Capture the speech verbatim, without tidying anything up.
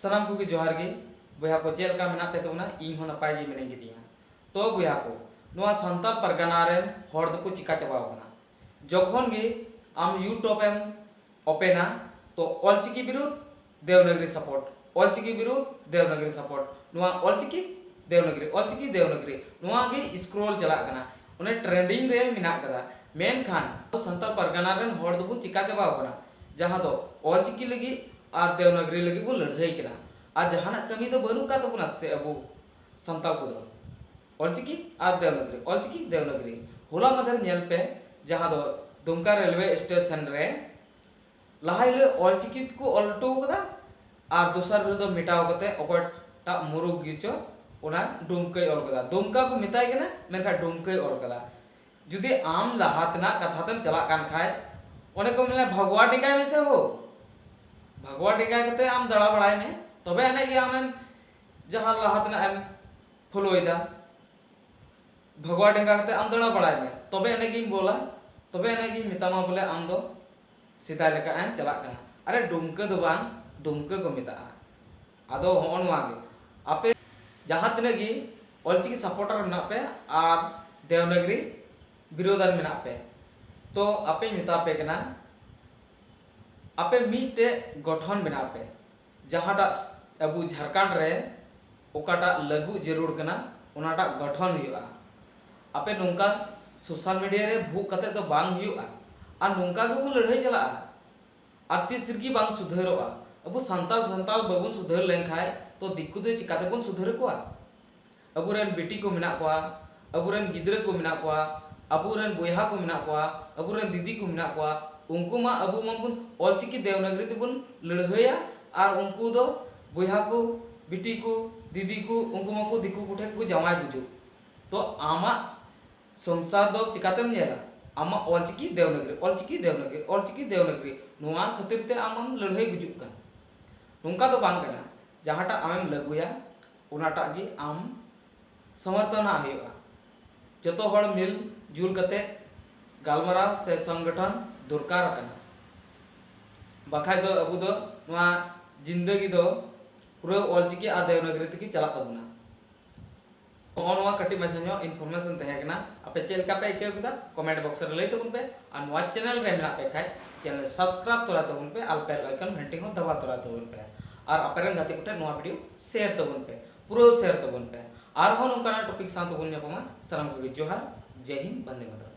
ᱥᱟᱱᱟᱢ ᱠᱚᱜᱮ ᱡᱚᱦᱟᱨ ᱜᱮ᱾ ᱵᱚᱭᱦᱟ ᱠᱚ, ᱪᱮᱫ ᱞᱮᱠᱟ ᱢᱮᱱᱟᱜ ᱯᱮ ᱛᱟᱵᱚᱱᱟ? ᱤᱧ ᱦᱚᱸ ᱱᱟᱯᱟᱭ ᱜᱮ ᱢᱤᱱᱟᱹᱧ ᱠᱤᱫᱤᱧᱟ᱾ ᱛᱚ ᱵᱚᱭᱦᱟ ᱠᱚ, ᱱᱚᱣᱟ ᱥᱟᱱᱛᱟᱲ ᱯᱟᱨᱜᱟᱱᱟ ᱨᱮᱱ ᱦᱚᱲ ᱫᱚᱠᱚ ᱪᱤᱠᱟ ᱪᱟᱵᱟᱣ ᱠᱟᱱᱟ? ᱡᱚᱠᱷᱚᱱ ᱜᱮ ᱟᱢ YouTube ᱮᱢ ᱳᱯᱮᱱᱟ, ᱛᱚ ᱚᱞᱪᱤᱠᱤ ᱵᱤᱨᱩᱫᱷ, ᱫᱮᱣᱱᱟᱜᱽᱨᱤ ᱥᱟᱯᱳᱨᱴ, ᱚᱞᱪᱤᱠᱤ ᱵᱤᱨᱩᱫᱷ, ᱫᱮᱣᱱᱟᱜᱽᱨᱤ ᱥᱟᱯᱳᱨᱴ, ᱱᱚᱣᱟ ᱚᱞᱪᱤᱠᱤ, ᱫᱮᱣᱱᱟᱜᱽᱨᱤ, ᱚᱞᱪᱤᱠᱤ, ᱫᱮᱣᱱᱟᱜᱽᱨᱤ, ᱱᱚᱣᱟ ᱜᱮ ᱥᱠᱨᱳᱞ ᱪᱟᱞᱟᱜ ᱠᱟᱱᱟ, ᱚᱱᱮ ᱴᱨᱮᱱᱰᱤᱝ ᱨᱮ ᱢᱮᱱᱟᱜ ᱠᱟᱫᱟ᱾ ᱢᱮᱱᱠᱷᱟᱱ ᱟᱵᱚ ᱥᱟᱱᱛᱟᱲ ᱯᱟᱨᱜᱟᱱᱟ ᱨᱮᱱ ᱦᱚᱲ ᱫᱚᱵᱚᱱ ᱪᱤᱠᱟ ᱪᱟᱵᱟᱣ ᱠᱟᱱᱟ? ᱡᱟᱦᱟᱸ ᱫᱚ ᱚᱞᱪᱤᱠᱤ ᱞᱟᱹᱜᱤᱫ ᱟᱨ ᱫᱮᱣᱱᱟᱜᱽᱨᱤ ᱞᱟᱹᱜᱤᱫ ᱵᱚᱱ ᱞᱟᱹᱲᱦᱟᱹᱭ ᱠᱟᱱᱟ, ᱟᱨ ᱡᱟᱦᱟᱱᱟᱜ ᱠᱟᱹᱢᱤ ᱫᱚ ᱵᱟᱹᱱᱩᱜ ᱠᱟᱫ ᱛᱟᱵᱚᱱᱟ ᱥᱮ ᱟᱵᱚ ᱥᱟᱱᱛᱟᱲ ᱠᱚᱫᱚ? ᱚᱞᱪᱤᱠᱤ ᱟᱨ ᱫᱮᱣᱱᱟᱜᱽᱨᱤ, ᱚᱞᱪᱤᱠᱤ ᱫᱮᱣᱱᱟᱜᱽᱨᱤ᱾ ᱦᱚᱞᱟ ᱢᱟᱫᱷᱮᱨ ᱧᱮᱞ ᱯᱮ, ᱡᱟᱦᱟᱸ ᱫᱚ ᱫᱩᱢᱠᱟ ᱨᱮᱞᱣᱮ ᱥᱴᱮᱥᱚᱱ ᱨᱮ ᱞᱟᱦᱟ ᱦᱤᱞᱳᱜ ᱚᱞᱪᱤᱠᱤ ᱛᱮᱠᱚ ᱚᱞ ᱦᱚᱴᱚ ᱠᱟᱫᱟ, ᱟᱨ ᱫᱚᱥᱟᱨ ᱦᱤᱞᱳᱜ ᱫᱚ ᱢᱮᱴᱟᱣ ᱠᱟᱛᱮ ᱚᱠᱚᱭᱴᱟᱜ ᱢᱩᱨᱩᱠ ᱜᱮᱪᱚ ᱚᱱᱟ ᱰᱩᱢᱠᱟᱹᱭ ᱚᱞ ᱠᱟᱫᱟ᱾ ᱫᱩᱢᱠᱟ ᱠᱚ ᱢᱮᱛᱟᱭ ᱠᱟᱱᱟ, ᱢᱮᱱᱠᱷᱟᱱ ᱰᱩᱢᱠᱟᱹᱭ ᱚᱞ ᱠᱟᱫᱟ᱾ ᱡᱩᱫᱤ ᱟᱢ ᱞᱟᱦᱟ ᱛᱮᱱᱟᱜ ᱠᱟᱛᱷᱟ ᱛᱮᱢ ᱪᱟᱞᱟᱜ ᱠᱟᱱ ᱠᱷᱟᱡ, ᱚᱱᱮ ᱠᱚ ᱢᱮᱱᱟ, ᱵᱷᱟᱜᱽᱣᱟ ᱰᱮᱸᱜᱟᱭ ᱢᱮᱥᱮ ᱦᱳ, ᱵᱷᱟᱜᱽᱣᱟ ᱰᱮᱸᱜᱟᱭ ᱠᱟᱛᱮ ᱟᱢ ᱫᱟᱬᱟ ᱵᱟᱲᱟᱭ ᱢᱮ, ᱛᱚᱵᱮ ᱟᱹᱱᱤᱡ ᱜᱮ ᱟᱢᱮᱢ ᱡᱟᱦᱟᱸ ᱞᱟᱦᱟ ᱛᱮᱱᱟᱜ ᱮᱢ ᱯᱷᱳᱞᱳᱭᱮᱫᱟ᱾ ᱵᱷᱟᱜᱽᱣᱟ ᱰᱮᱸᱜᱟ ᱠᱟᱛᱮ ᱟᱢ ᱫᱟᱬᱟ ᱵᱟᱲᱟᱭ ᱢᱮ, ᱛᱚᱵᱮ ᱟᱹᱱᱤᱡ ᱜᱤᱧ ᱵᱚᱞᱟ, ᱛᱚᱵᱮ ᱟᱹᱱᱤᱡ ᱜᱤᱧ ᱢᱮᱛᱟᱢᱟ ᱵᱚᱞᱮ ᱟᱢ ᱫᱚ ᱥᱮᱫᱟᱭ ᱞᱮᱠᱟ ᱮᱢ ᱪᱟᱞᱟᱜ ᱠᱟᱱᱟ᱾ ᱟᱨᱮ, ᱰᱩᱢᱠᱟᱹ ᱫᱚ ᱵᱟᱝ, ᱫᱩᱢᱠᱟᱹ ᱠᱚ ᱢᱮᱛᱟᱜᱼᱟ᱾ ᱟᱫᱚ ᱦᱚᱸᱜᱼᱚ ᱱᱚᱣᱟ ᱜᱮ, ᱟᱯᱮ ᱡᱟᱦᱟᱸ ᱛᱤᱱᱟᱹᱜ ᱜᱮ ᱚᱞᱪᱤᱠᱤ ᱥᱟᱯᱳᱨᱴᱟᱨ ᱢᱮᱱᱟᱜ ᱯᱮ ᱟᱨ ᱫᱮᱣᱱᱟᱜᱽᱨᱤ ᱵᱤᱨᱳᱫᱷᱟᱱ ᱢᱮᱱᱟᱜ ᱯᱮ, ᱛᱚ ᱟᱯᱮᱧ ᱢᱮᱛᱟ ᱯᱮ ᱠᱟᱱᱟ, ᱟᱯᱮ ᱢᱤᱫᱴᱮᱡ ᱜᱚᱴᱷᱚᱱ ᱵᱮᱱᱟᱣ ᱯᱮ, ᱡᱟᱦᱟᱸᱴᱟᱜ ᱟᱵᱚ ᱡᱷᱟᱲᱠᱷᱚᱸᱰ ᱨᱮ ᱚᱠᱟᱴᱟᱜ ᱞᱟᱹᱜᱩ ᱡᱟᱹᱨᱩᱲ ᱠᱟᱱᱟ, ᱚᱱᱟᱴᱟᱜ ᱜᱚᱴᱷᱚᱱ ᱦᱩᱭᱩᱜᱼᱟ᱾ ᱟᱯᱮ ᱱᱚᱝᱠᱟ ᱥᱳᱥᱟᱞ ᱢᱤᱰᱤᱭᱟ ᱨᱮ ᱵᱷᱩᱜ ᱠᱟᱛᱮ ᱫᱚ ᱵᱟᱝ ᱦᱩᱭᱩᱜᱼᱟ, ᱟᱨ ᱱᱚᱝᱠᱟ ᱜᱮᱵᱚᱱ ᱞᱟᱹᱲᱦᱟᱹᱭ ᱪᱟᱞᱟᱜᱼᱟ᱾ ᱟᱨ ᱛᱤᱥ ᱨᱮᱜᱮ ᱵᱟᱝ ᱥᱩᱫᱷᱟᱹᱨᱚᱜᱼᱟ᱾ ᱟᱵᱚ ᱥᱟᱱᱛᱟᱲ, ᱥᱟᱱᱛᱟᱲ ᱵᱟᱵᱚᱱ ᱥᱩᱫᱷᱟᱹᱨ ᱞᱮᱱᱠᱷᱟᱡ, ᱛᱚ ᱫᱤᱠᱩ ᱫᱚ ᱪᱤᱠᱟᱹ ᱛᱮᱵᱚᱱ ᱥᱩᱫᱷᱟᱹᱨ ᱠᱚᱣᱟ? ᱟᱵᱚᱨᱮᱱ ᱵᱤᱴᱤ ᱠᱚ ᱢᱮᱱᱟᱜ ᱠᱚᱣᱟ, ᱟᱵᱚᱨᱮᱱ ᱜᱤᱫᱽᱨᱟᱹ ᱠᱚ ᱢᱮᱱᱟᱜ ᱠᱚᱣᱟ, ᱟᱵᱚᱨᱮᱱ ᱵᱚᱭᱦᱟ ᱠᱚ ᱢᱮᱱᱟᱜ ᱠᱚᱣᱟ, ᱟᱵᱚᱨᱮᱱ ᱫᱤᱫᱤ ᱠᱚ ᱢᱮᱱᱟᱜ ᱠᱚᱣᱟ, ᱩᱱᱠᱩ ᱢᱟ ᱟᱵᱚ ᱢᱟᱵᱚᱱ ᱚᱞᱪᱤᱠᱤ ᱫᱮᱣᱱᱟᱜᱽᱨᱤ ᱛᱮᱵᱚᱱ ᱞᱟᱹᱲᱦᱟᱹᱭᱟ, ᱟᱨ ᱩᱱᱠᱩ ᱫᱚ ᱵᱚᱭᱦᱟ ᱠᱚ, ᱵᱤᱴᱤ ᱠᱚ, ᱫᱤᱫᱤ ᱠᱚ, ᱩᱱᱠᱩ ᱢᱟᱠᱚ ᱫᱤᱠᱩ ᱠᱚᱴᱷᱮᱱ ᱠᱚ ᱡᱟᱶᱟᱭ ᱜᱩᱡᱩᱜ᱾ ᱛᱚ ᱟᱢᱟᱜ ᱥᱚᱝᱥᱟᱨ ᱫᱚ ᱪᱤᱠᱟᱛᱮᱢ ᱧᱮᱞᱟ? ᱟᱢᱟᱜ ᱚᱞᱪᱤᱠᱤ ᱫᱮᱣᱱᱟᱜᱽᱨᱤ, ᱚᱞᱪᱤᱠᱤ ᱫᱮᱣᱱᱟᱜᱽᱨᱤ, ᱚᱞᱪᱤᱠᱤ ᱫᱮᱣᱱᱟᱜᱽᱨᱤ, ᱱᱚᱣᱟ ᱠᱷᱟᱹᱛᱤᱨ ᱛᱮ ᱟᱢᱮᱢ ᱞᱟᱹᱲᱦᱟᱹᱭ ᱜᱩᱡᱩᱜ ᱠᱟᱱ᱾ ᱱᱚᱝᱠᱟ ᱫᱚ ᱵᱟᱝ ᱠᱟᱱᱟ, ᱡᱟᱦᱟᱸᱴᱟᱜ ᱟᱢᱮᱢ ᱞᱟᱹᱜᱩᱭᱟ, ᱚᱱᱟᱴᱟᱜ ᱜᱮ ᱟᱢ ᱥᱚᱢᱚᱨᱛᱷᱚᱱᱟᱜ ᱦᱩᱭᱩᱜᱼᱟ᱾ ᱡᱚᱛᱚ ᱦᱚᱲ ᱢᱤᱞ ᱡᱩᱞ ᱠᱟᱛᱮ ᱜᱟᱞᱢᱟᱨᱟᱣ ᱥᱮ ᱥᱚᱝᱜᱚᱴᱷᱚᱱ ᱫᱚᱨᱠᱟᱨ ᱠᱟᱱᱟ, ᱵᱟᱠᱷᱟᱡ ᱫᱚ ᱟᱵᱚ ᱫᱚ ᱱᱚᱣᱟ ᱡᱤᱱᱫᱟᱹᱜᱤ ᱫᱚ ᱯᱩᱨᱟᱹ ᱚᱞᱪᱤᱠᱤ ᱟᱨ ᱫᱮᱵᱽᱱᱟᱜᱚᱨᱤ ᱛᱮᱜᱮ ᱪᱟᱞᱟᱜ ᱛᱟᱵᱚᱱᱟ᱾ ᱱᱚᱜᱼᱚ ᱱᱚᱣᱟ ᱠᱟᱹᱴᱤᱡ ᱢᱟᱪᱷᱟ ᱧᱚᱜ information ᱛᱟᱦᱮᱸ ᱠᱟᱱᱟ᱾ ᱟᱯᱮ ᱪᱮᱫ ᱞᱮᱠᱟ ᱯᱮ ᱟᱹᱭᱠᱟᱹᱣ ᱠᱮᱫᱟ, comment box ᱨᱮ ᱞᱟᱹᱭ ᱛᱟᱵᱚᱱ ᱯᱮ᱾ ᱟᱨ ᱱᱚᱣᱟ channel ᱨᱮ ᱢᱮᱱᱟᱜ ᱯᱮ ᱠᱷᱟᱡ channel subscribe ᱛᱚᱨᱟ ᱛᱟᱵᱚᱱ ᱯᱮ ᱟᱨ bell icon ᱜᱷᱟᱱᱴᱤ ᱦᱚᱸ ᱫᱟᱵᱟᱣ ᱛᱚᱨᱟ ᱛᱟᱵᱚᱱ ᱯᱮ᱾ ᱟᱨ ᱟᱯᱮ ᱨᱮᱱ ᱜᱟᱛᱮ ᱠᱚᱴᱷᱮᱱ ᱱᱚᱣᱟ video share ᱛᱟᱵᱚᱱ ᱯᱮ, ᱯᱩᱨᱟᱹ share ᱛᱟᱵᱚᱱ ᱯᱮ᱾ ᱟᱨᱦᱚᱸ ᱱᱚᱝᱠᱟᱱᱟᱜ topic ᱥᱟᱶ ᱛᱮᱵᱚᱱ ᱧᱟᱯᱟᱢᱟ᱾ ᱥᱟᱱᱟᱢ ᱠᱚᱜᱮ ᱡᱚᱦᱟᱨ, ᱡᱟᱭ ᱦᱤᱱᱫ, ᱵᱚᱱᱫᱮ ᱢᱟᱛᱚᱨᱚᱢ᱾